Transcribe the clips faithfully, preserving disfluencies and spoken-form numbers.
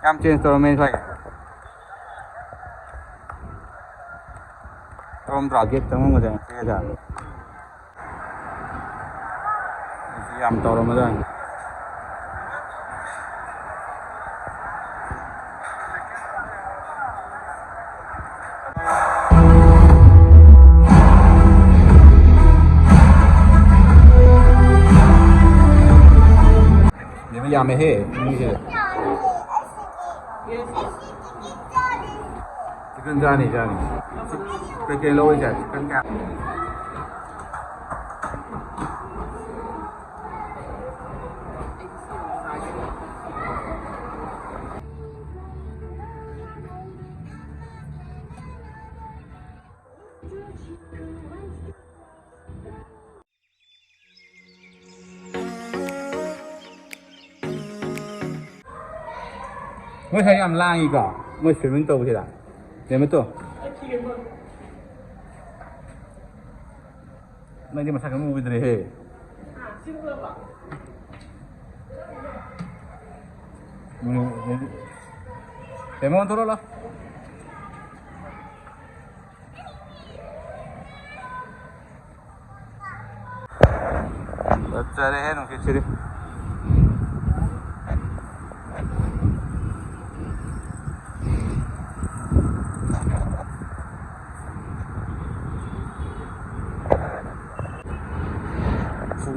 ꯌꯥꯝ ꯆꯦꯟꯖ ꯇꯧꯔꯝꯃꯦ ꯁ꯭ꯋꯥꯏꯒꯤ꯫ ꯇꯧꯔꯝꯗ꯭ꯔꯣ? ꯒꯦꯠ ꯆꯪꯐꯝꯒꯁꯦ ꯌꯥꯝ ꯊꯤꯔꯖꯥꯠꯅꯤ꯫ ꯌꯥꯝ ꯇꯧꯔꯝꯃꯖꯥꯠꯅꯤ꯫ ꯌꯥꯝꯃꯦꯍꯦ ꯃꯤꯁꯦ꯫ ꯆꯤꯛꯀꯟ ꯆꯥꯅꯤ, ꯆꯥꯅꯤ꯫ ꯀꯩꯀꯩ ꯂꯧꯔꯤꯁꯦ? ꯆꯤꯛꯀꯟ ꯀꯌꯥ? ꯃꯣꯏ ꯁ꯭ꯋꯥꯏ ꯌꯥꯝ ꯂꯥꯡꯉꯤꯀꯣ, ꯃꯣꯏ ꯁ꯭ꯋꯤꯃꯤꯡ ꯇꯧꯕꯁꯤꯗ꯫ ꯅꯦꯃꯦꯇꯣ꯫ ꯅꯪꯗꯤ ꯃꯁꯛ ꯑꯃ ꯎꯈꯤꯗ꯭ꯔꯦꯍꯦ꯫ ꯎꯝ, ꯎꯝ꯫ ꯇꯦꯃꯣ, ꯊꯣꯛꯂꯛꯑꯣ ꯂꯥꯎ꯫ ꯐꯖꯔꯦꯍꯦ ꯅꯨꯡꯁꯤꯠꯁꯤꯗꯤ꯫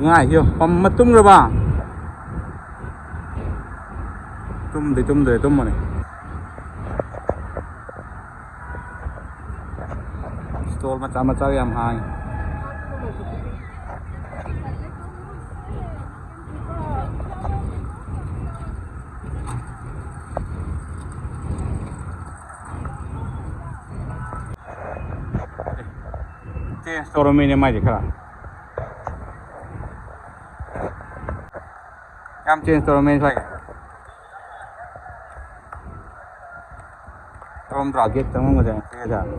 ꯉꯥꯏꯈꯤꯌꯣ, ꯄꯝ ꯑꯃ ꯇꯨꯝꯈ꯭ꯔꯕ? ꯇꯨꯝꯗꯤ ꯇꯨꯝꯗ꯭ꯔꯦ, ꯇꯨꯝꯃꯅꯤ꯫ ꯁ꯭ꯇꯣꯜ ꯃꯆꯥ ꯃꯆꯥꯒ ꯌꯥꯝ ꯍꯥꯡꯉꯤ꯫ ꯆꯦꯟꯖ ꯇꯧꯔꯝꯃꯤꯅꯦ ꯃꯥꯏꯁꯦ ꯈꯔ꯫ ꯌꯥꯝ ꯆꯦꯟꯖ ꯇꯧꯔꯝꯃꯦ ꯁ꯭ꯋꯥꯏꯒꯤ꯫ ꯇꯧꯔꯝꯗ꯭ꯔꯣ? ꯒꯦꯠ ꯆꯪꯐꯝꯒꯁꯦ ꯌꯥꯝ ꯊꯤꯔꯖꯥꯠꯅꯤ꯫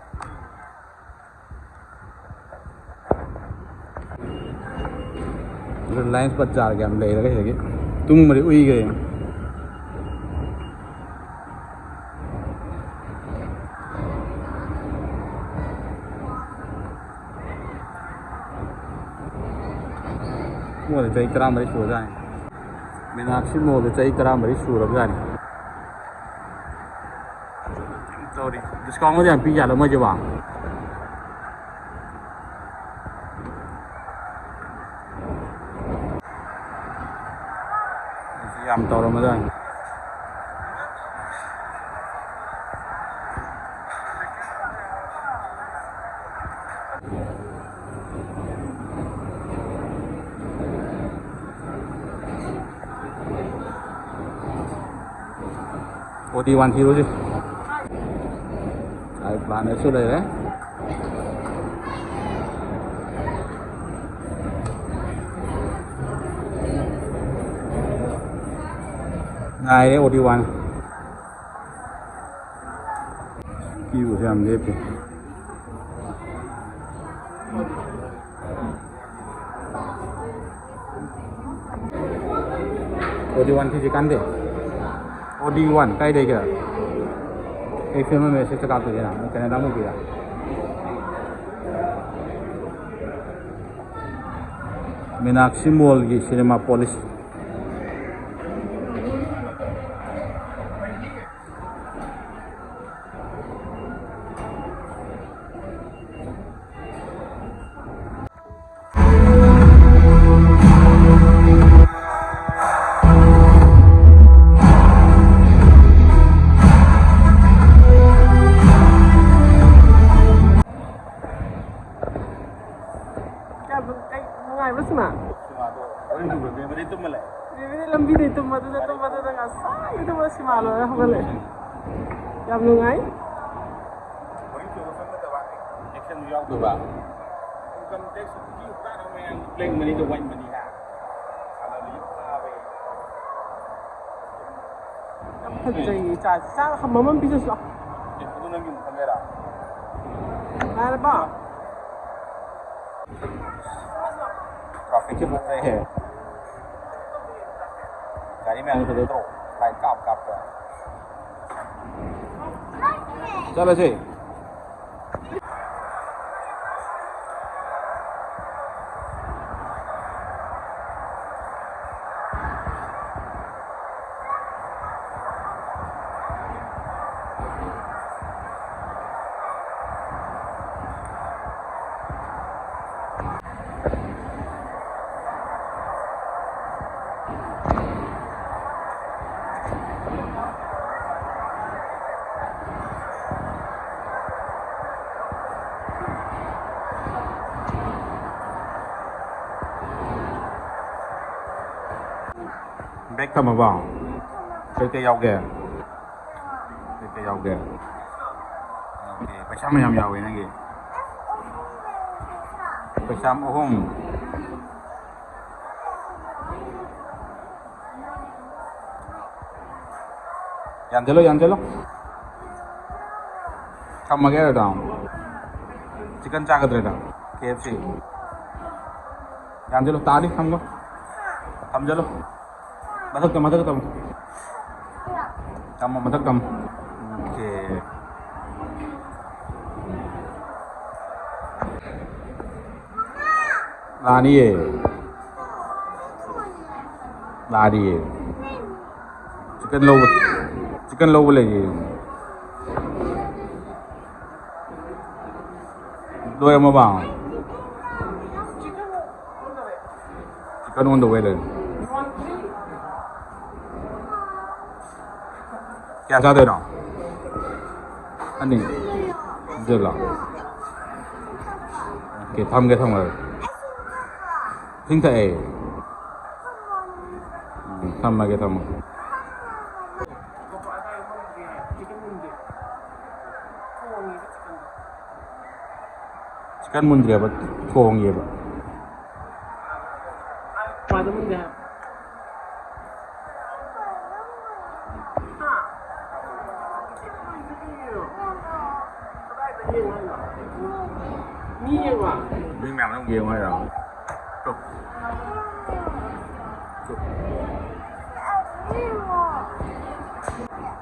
ꯔꯤꯂꯥꯌꯟꯁ ꯕꯖꯥꯔꯒ ꯌꯥꯝ ꯂꯩꯔꯒ ꯁꯤꯗꯒꯤ ꯇꯨꯝꯕꯗꯤ ꯎꯏꯈ꯭ꯔꯦ꯫ ꯃꯣꯜꯗ ꯆꯍꯤ ꯇꯔꯥꯃꯔꯤ ꯁꯨꯔꯖꯥꯠꯅꯤ꯫ ꯃꯤꯅꯥꯛꯁꯤ ꯃꯣꯜꯗ ꯆꯍꯤ ꯇꯔꯥꯃꯔꯤ ꯁꯨꯔꯕꯖꯥꯠꯅꯤ꯫ ꯇꯧꯔꯤ꯫ ꯗꯤꯁꯀꯥꯎꯟꯒꯗꯤ ꯌꯥꯝ ꯄꯤꯖꯥꯠꯂꯣ ꯃꯣꯏꯁꯤꯕꯣ? ꯌꯥꯝ ꯇꯧꯔꯝꯃꯗꯥꯏꯅꯦ꯫ ꯑꯣ ꯗꯤ ꯋꯥꯟ ꯊꯤꯔꯨꯁꯤ꯫ ꯑꯩ ꯄ꯭ꯂꯥꯟꯗꯁꯨ ꯂꯩꯔꯦ꯫ ꯉꯥꯏꯔꯦ ꯑꯣ ꯗꯤ ꯋꯥꯟ꯫ ꯀ꯭ꯌꯨꯁꯦ ꯌꯥꯝ ꯂꯦꯞꯄꯦ꯫ ꯑꯣ ꯗꯤ ꯋꯥꯟ ꯊꯤꯁꯤ ꯀꯥꯟꯗꯦ꯫ ꯑꯣ ꯗꯤ ꯋꯥꯟ ꯀꯥꯏ ꯂꯩꯒꯦ? ꯑꯩ ꯐꯤꯂꯝ ꯑꯃ ꯃꯦꯁꯦꯖꯇ ꯀꯥꯞꯇꯣꯏꯁꯤꯅ ꯀꯦꯅꯦꯗꯥ ꯃꯨꯚꯤꯗ꯫ ꯃꯤꯅꯥꯛꯁꯤ ꯃꯣꯜꯒꯤ ꯁꯤꯅꯦꯃꯥ ꯄꯣꯂꯤꯁ꯫ ꯀꯌꯥꯝ ꯅꯨꯡ-, ꯀꯩ, ꯅꯨꯡꯉꯥꯏꯕ꯭ꯔꯣ ꯁꯤꯃꯥ? ꯁꯤꯃꯥꯗꯣ ꯍꯣꯔꯦꯟ ꯇꯨꯝꯕ ꯕꯦꯕꯤꯗꯤ ꯇꯨꯝꯃ ꯂꯩ꯫ ꯕꯦꯕꯤꯗꯤ ꯂꯝꯕꯤꯗꯩ ꯇꯨꯝꯕꯗꯨꯗ, ꯇꯨꯝꯕꯗꯨꯗ ꯉꯁꯥꯏ ꯇꯨꯝꯕ ꯁꯤꯃꯥ ꯂꯣꯏꯔ ꯍꯧꯒꯠꯂꯛꯑꯦ꯫ ꯌꯥꯝ ꯅꯨꯡꯉꯥꯏ꯫ ꯕꯣꯔꯤꯡ ꯆꯨꯕ ꯈꯪꯅꯗꯕ, ꯑꯦꯛꯁꯟꯁꯨ ꯌꯥꯎꯗꯕ꯫ ꯏꯟꯀꯝ ꯇꯦꯛꯁ ꯍꯨꯔꯥꯟꯕ ꯃꯌꯥꯝ ꯕ꯭ꯂꯦꯛ ꯃꯅꯤꯗ ꯋꯥꯏꯠ ꯃꯅꯤ ꯍꯥ? ꯁꯥꯟꯅꯕ ꯌꯨꯝ ꯀꯥꯕꯩ꯫ ꯌꯥꯝ ꯐꯖꯩꯌꯦ ꯏꯆꯥꯁꯦ꯫ ꯏꯆꯥ ꯃꯃꯝ ꯄꯤꯖꯁꯤ ꯂꯥꯎ꯫ ꯑꯦ, ꯑꯗꯨ ꯅꯪꯒꯤ ꯑꯃꯨꯛ ꯈꯟꯕꯩꯔꯥ? ꯌꯥꯔꯕꯣ? ꯇ꯭ꯔꯥꯐꯤꯛꯁꯦ ꯐꯖꯩꯍꯦ꯫ ꯒꯥꯔꯤ ꯃꯌꯥꯝꯁꯦ ꯐꯖꯗ꯭ꯔꯣ? ꯂꯥꯏꯠ ꯀꯥꯞ ꯀꯥꯞꯇ꯫ ꯆꯠꯂꯁꯦ꯫ ꯍꯦꯛ ꯊꯝꯃꯕꯣ? ꯀꯩꯀꯩ ꯌꯥꯎꯒꯦ? ꯀꯩꯀꯩ ꯌꯥꯎꯒꯦ? ꯑꯣꯀꯦ, ꯄꯩꯁꯥ ꯃꯌꯥꯝ ꯌꯥꯎꯋꯦ ꯅꯪꯒꯤ꯫ ꯄꯩꯁꯥ ꯑꯍꯨꯝ꯫ ꯌꯥꯟꯁꯤꯜꯂꯣ, ꯌꯥꯟꯁꯤꯜꯂꯣ꯫ ꯊꯝꯃꯒꯦ ꯍꯥꯏꯔꯣ? ꯆꯤꯛꯀꯟ ꯆꯥꯒꯗ꯭ꯔꯦꯗ, ꯀꯦ ꯑꯦꯐ ꯁꯤ꯫ ꯌꯥꯟꯁꯤꯜꯂꯣ, ꯇꯥꯅꯤ, ꯊꯝꯃꯣ꯫ ꯊꯝꯖꯤꯜꯂꯣ꯫ ꯃꯊꯛꯇ, ꯃꯊꯛꯇ ꯊꯝꯃꯣ꯫ ꯊꯝꯃꯣ, ꯃꯊꯛ ꯊꯝꯃꯣ꯫ ꯑꯣꯀꯦ꯫ ꯂꯥꯛꯑꯅꯤꯌꯦ꯫ ꯂꯥꯛꯑꯅꯤꯌꯦ꯫ ꯆꯤꯛꯀꯟ ꯂꯧꯕ, ꯆꯤꯛꯀꯟ ꯂꯧꯕ ꯂꯩꯌꯦ꯫ ꯂꯣꯏꯔꯝꯃꯕ? Chicken on the way ꯂꯩ꯫ ꯀꯌꯥ ꯆꯥꯗꯣꯏꯅꯣ? ꯑꯅꯤ꯫ ꯑꯗꯨ ꯂꯥꯛꯑꯣ꯫ ꯑꯣꯀꯦ, ꯊꯝꯒꯦ, ꯊꯝꯒꯦ꯫ ꯏꯁꯤꯡ ꯊꯛꯑꯦ꯫ ꯎꯝ, ꯊꯝꯃꯒꯦ, ꯊꯝꯃꯒꯦ꯫ ꯆꯤꯛꯀꯟ ꯃꯨꯟꯗ꯭ꯔꯤꯕ, ꯊꯣꯡꯉꯤꯕ꯫ ꯃꯤ ꯌꯦꯡꯉꯣ꯫ ꯃꯤ ꯃꯌꯥꯝꯅ ꯑꯃꯨꯛ ꯌꯦꯡꯉꯣ ꯍꯥꯏꯔꯣ? Two. Two.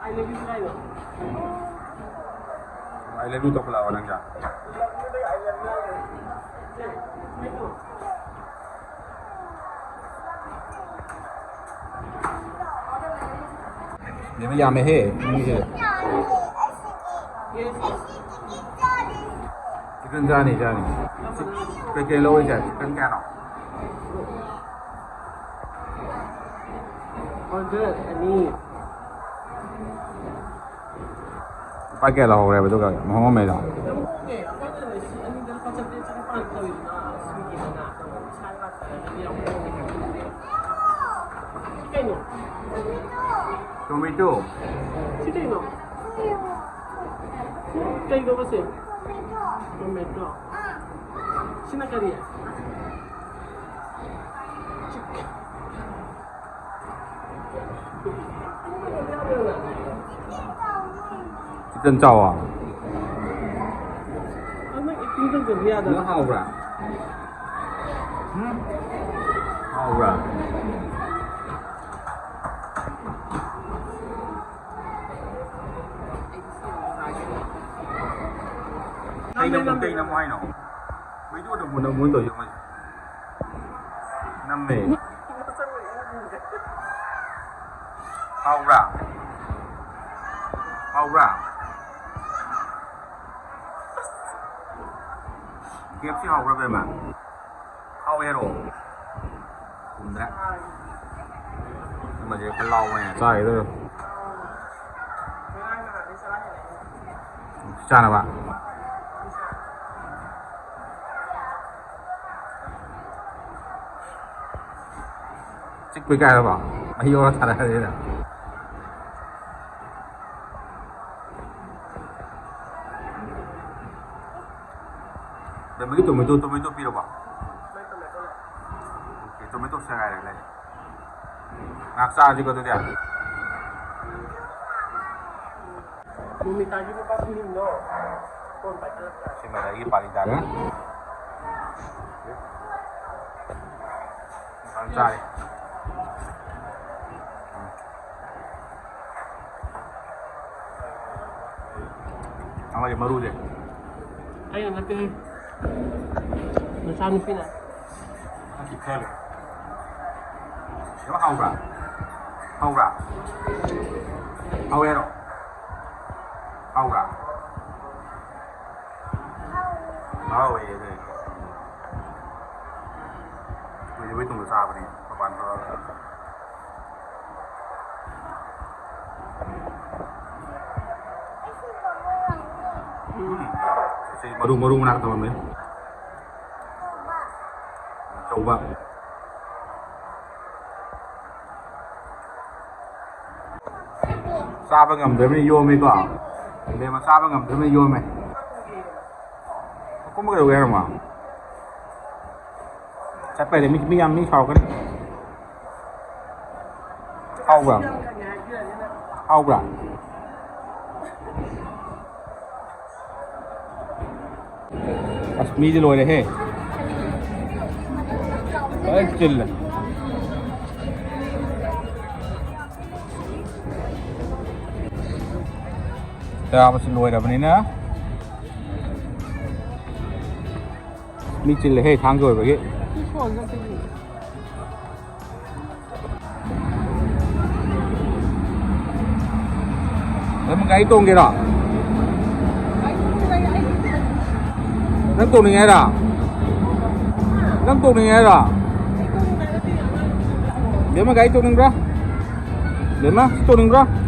I love you ꯍꯥꯏꯌꯣ꯫ I love you ꯇꯧꯈꯠꯂꯛꯑꯣ ꯅꯪꯁꯦ꯫ ꯌꯥꯝꯃꯦꯍꯦ, ꯃꯤꯁꯦ꯫ ꯆꯤꯛꯀꯟ ꯆꯥꯅꯤ, ꯆꯥꯅꯤ꯫ ꯀꯩꯀꯩ ꯂꯧꯔꯤꯁꯦ? ꯆꯤꯛꯀꯟ ꯀꯌꯥꯅꯣ? ꯍꯟꯗ꯭ꯔꯦꯠ ꯑꯅꯤ꯫ ꯂꯨꯄꯥ ꯀꯌꯥ ꯂꯧꯍꯧꯔꯦꯕ ꯑꯗꯨꯒ? ꯃꯍꯣꯡ ꯑꯃ ꯂꯩꯔꯣ? ꯍꯣꯡꯉꯦ꯫ ꯑꯩꯈꯣꯏꯅꯅꯦ ꯁꯤ ꯑꯅꯤꯗ ꯂꯨꯄꯥ ꯆꯥꯇ꯭ꯔꯦꯠ ꯆꯅꯤꯄꯥꯟ ꯇꯧꯔꯤꯗꯅ ꯁ꯭ꯋꯤꯒꯤꯗꯅ꯫ ꯏꯁꯥ ꯂꯥꯛꯇ꯭ꯔꯒꯗꯤ ꯌꯥꯝ ꯍꯣꯡꯉꯦ꯫ ꯀꯩꯅꯣ? Tomato. ꯁꯤ ꯀꯩꯅꯣ? ꯀꯩꯅꯣꯕ ꯁꯤ? Tomato. ꯁꯤꯅ ꯀꯔꯤ? Chicken ꯆꯥꯎꯋꯣ꯫ ꯅꯪ acting ꯇꯧꯗꯕ ꯌꯥꯗꯕ꯫ ꯅꯪ ꯍꯥꯎꯕ꯭ꯔꯥ? ꯎꯝ? ꯍꯥꯎꯕ꯭ꯔꯥ? ꯀꯩ ꯅꯝꯃꯣ, ꯀꯩ ꯅꯝꯃꯣ ꯍꯥꯏꯅꯣ? ꯃꯩꯗꯣ ꯑꯗꯨꯝ ꯃꯨꯟꯅ ꯃꯨꯟ ꯇꯧꯔꯤꯁꯦ ꯃꯣꯏꯁꯦ꯫ ꯅꯝꯃꯦ꯫ ꯍꯥꯎꯕ꯭ꯔꯥ? ꯍꯥꯎꯕ꯭ꯔꯥ? ꯀꯦ ꯑꯦꯐ ꯁꯤ ꯍꯥꯎꯕ꯭ꯔꯥ, ꯕꯦꯝꯃ? ꯍꯥꯎꯋꯦ ꯍꯥꯏꯔꯛꯑꯣ꯫ ꯊꯨꯝꯗ꯭ꯔꯦ꯫ ꯑꯃꯁꯦ ꯈꯔ ꯂꯥꯎꯕꯅꯦ꯫ ꯆꯥꯈꯤꯗꯣꯏꯔꯣ? ꯆꯥꯅꯕ꯫ ꯆꯤꯛꯄꯩ ꯀꯥꯏꯔꯕ? ꯃꯍꯤ ꯑꯣꯔ ꯊꯥꯔꯛꯑꯗꯤ꯫ ꯕꯦꯝꯕꯒꯤ tomato, tomato ꯄꯤꯔꯕꯣ? Okay, tomato ꯁꯦꯒꯥꯏꯔꯦ ꯂꯩ꯫ ꯉꯥꯏꯍꯥꯛ ꯆꯥꯔꯁꯤꯀꯣ ꯑꯗꯨꯗꯤ꯫ ꯅꯨꯃꯤꯗꯥꯡꯒꯤ ꯂꯨꯄꯥ ꯀꯨꯟꯗꯣ ꯐꯣꯟ ꯄꯥꯏꯈꯠꯂꯛꯇ꯭ꯔꯦ꯫ ꯁꯤꯃꯗ ꯑꯩꯒꯤ ꯄꯥꯂꯤ ꯇꯥꯔꯦ꯫ ꯐꯖꯅ ꯆꯥꯔꯦ꯫ ꯑꯃꯒꯤ ꯃꯔꯨꯁꯦ꯫ ꯑꯩꯅ ꯅꯠꯇꯦꯍꯦ꯫ ꯅꯆꯥꯅꯨꯄꯤꯅ꯫ ꯅꯪ ꯈꯤꯛꯊꯔꯦ꯫ ꯀꯩꯅꯣ ꯍꯥꯎꯕ꯭ꯔꯥ? ꯍꯥꯎꯕ꯭ꯔꯥ? ꯍꯥꯎꯋꯦ ꯍꯥꯏꯔꯣ? ꯍꯥꯎꯕ꯭ꯔꯥ? ꯍꯥꯎꯋꯦ ꯑꯗꯨꯗꯤ꯫ ꯀꯨꯏꯔꯕꯩ ꯇꯨꯡꯗ ꯆꯥꯕꯅꯤ ꯃꯄꯥꯟ ꯊꯣꯛꯑꯒ꯫ ꯎꯝ꯫ ꯁꯤ ꯃꯔꯨ, ꯃꯔꯨ ꯃꯅꯥꯛ ꯊꯝꯃꯝꯃꯦ꯫ ꯑꯆꯧꯕ꯫ ꯆꯥꯕ ꯉꯝꯗ꯭ꯔꯕꯅꯤꯅ ꯌꯣꯝꯃꯦꯀꯣ꯫ ꯕꯦꯝꯃ ꯆꯥꯕ ꯉꯝꯗ꯭ꯔꯕꯅꯤꯅ ꯌꯣꯝꯃꯦ꯫ ꯀꯨꯝꯕ ꯀꯩꯗꯧꯒꯦ ꯍꯥꯏꯔꯝꯃꯣ? ꯆꯠꯄꯩꯗ ꯃꯤ, ꯃꯤ ꯌꯥꯝ, ꯃꯤ ꯁꯥꯎꯔꯛꯀꯅꯤ꯫ ꯍꯥꯎꯕ꯭ꯔꯥ? ꯍꯥꯎꯕ꯭ꯔꯥ? ꯑꯁ, ꯃꯤꯗꯤ ꯂꯣꯏꯔꯦꯍꯦ꯫ ꯂꯣꯏ ꯆꯤꯜꯂꯦ꯫ ꯆꯥꯕꯁꯨ ꯂꯣꯏꯔꯕꯅꯤꯅ꯫ ꯃꯤ ꯆꯤꯜꯂꯦꯍꯦ, ꯊꯥꯡꯒ ꯑꯣꯏꯕꯒꯤ꯫ ꯅꯪ ꯒꯥꯔꯤ ꯇꯣꯡꯒꯦꯔꯣ? ꯅꯪ ꯇꯣꯡꯅꯤꯡꯉꯦ ꯍꯥꯏꯔꯣ? ꯅꯪ ꯇꯣꯡꯅꯤꯡꯉꯦ ꯍꯥꯏꯔꯣ? ꯕꯦꯝꯃ, ꯒꯥꯔꯤ ꯇꯣꯡꯅꯤꯡꯕ꯭ꯔꯥ? ꯕꯦꯝꯃ, ꯇꯣꯡꯅꯤꯡꯕ꯭ꯔꯥ?